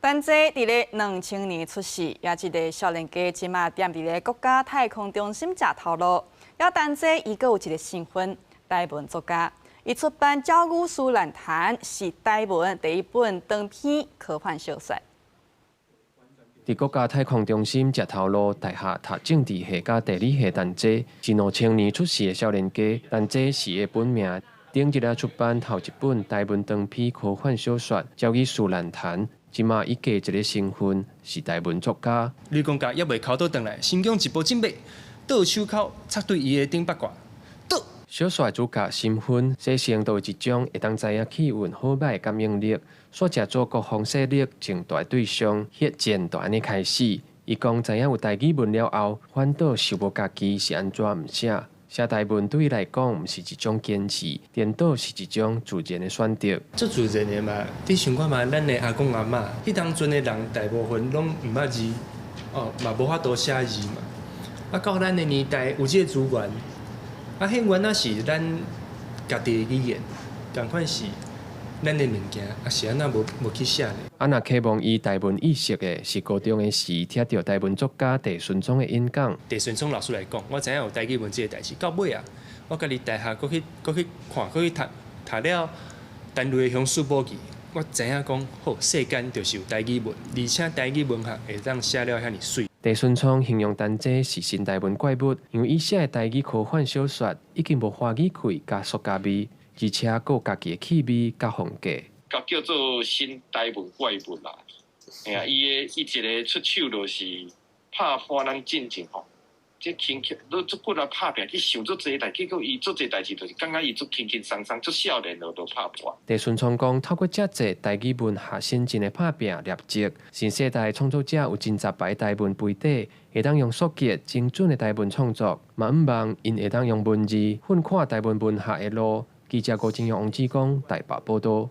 陳濟佇咧2000年出世，也這个少年家這馬踮佇咧國家太空中心食頭路。也陳濟伊閣有一个身份，台文作家。伊出版《鳥語絲蘭潭》是台文第一本長篇科幻小說。佇國家太空中心食頭路大學讀政治系佮地理系陳濟，是2000年出世的少年家。陳濟是伊的本名。頂一日出版頭一本台文長篇科幻小說《鳥語絲蘭潭》。這馬伊加一个身份是台文作家。呂公甲猶未剾倒轉來，心中一步準備，倒手銬插對伊的頂腹掛。倒。小說主角身份生成都有一種會當知影氣運好歹的感應力，煞食做各方勢力爭奪對象，血戰就按呢開始。伊講知影有台語文了後，反倒想無家己是按怎毋寫。寫台文對伊來講，毋是一種堅持，顛倒是一種自然的選擇。足自然的嘛，你想看覓，咱的阿公阿嬤，彼當陣的人大部分攏毋捌字，哦，嘛無法度寫字嘛。啊，到咱的年代有這个資源，啊，彼原來是咱家己的語言，仝款是咱的物件，啊是按怎無去寫呢？啊，若啟蒙伊台文意識的是高中的時，聽著台文作家鄭順聰的演講。鄭順聰老師來講，我知影有台語文這个代誌。到尾啊，我家己大學閣去閣去看，閣去讀讀了陳雷的鄉事簿記，我知影講好世間就是有台語文，而且台語文學會當寫了遐爾媠。鄭順聰形容陳濟是新台文怪物，因為伊寫的台語科幻小說已經無華語氣佮塑膠味，而且閣有家己的氣味佮風格。共叫做新台文怪物啦，嘿啊，伊的伊一个出手就是拍破咱進前吼，這輕輕都足骨力拍拚去想足濟代，結果伊做濟代誌，就是感覺伊足輕輕鬆鬆，足少年就都拍破。鄭順聰講，透過遮濟台語文學先進的拍拚業績，新世代創作者有真雜牌台文培底，會當用速捷精準的台文創作，嘛向望𪜶會當用文字奮看台文文學的路。記者郭金勇、王志剛台北報導。